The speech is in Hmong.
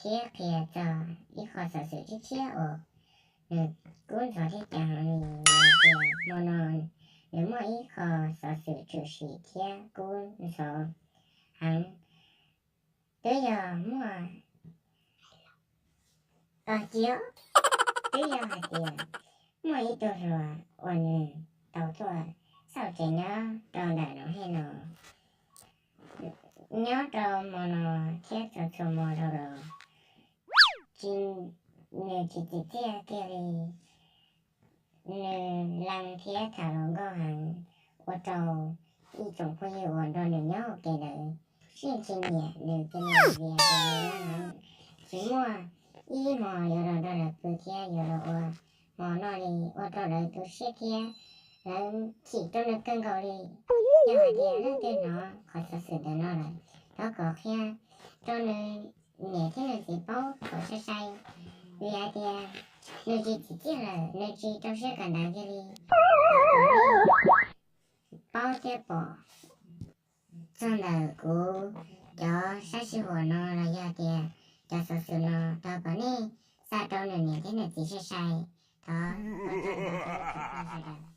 thiab qhia txog ib qho xov xwm tshiab tshiab uas nws kub ntxhov thiab cas heev li. Hmo no nws muaj ib qho xov xwm tshwm sim thiab kub ntxhov heev. Twb yog muaj, cia, twb yog hais tias muaj ib tug hluas uas nws tau tuaj xauj tsev nyob rau ntawm no hej no, nyob rau hmo no thiab txhua txhua hmo dhau los, tsis, nws tsis txiv txiaj kiag li. Nws lees thiab tham hluas nkauj heev, ua rau ib tsoom phooj ywg uas nrog nws nyob ua ke ntawd siab tsis nyiam nws cia li vim hais tias nws lees heev, tsis muaj ib hmo yuav los nrog lawv pw thiab yuav los ua hmo noj li, ua rau lawv tu siab thiab lawv chim rau nws kawg nkaus li. Yog hais tias leej twg hnov qhov xov xwm ntawm no lawm, thov kom qhia rau nws niam thiab nws txiv paub kom sai sai, vim hais tias nws tsis txiv txiaj lawm, nws tsis rau siab kawm ntawv kiag li. Thov kom nej paub thiab pom txog ntawm kuv cov sab sij huam no los yog tias cov xov xwm no, thov kom nej xa rau nws niam thiab nws txiv sai sai. Thov sawv daws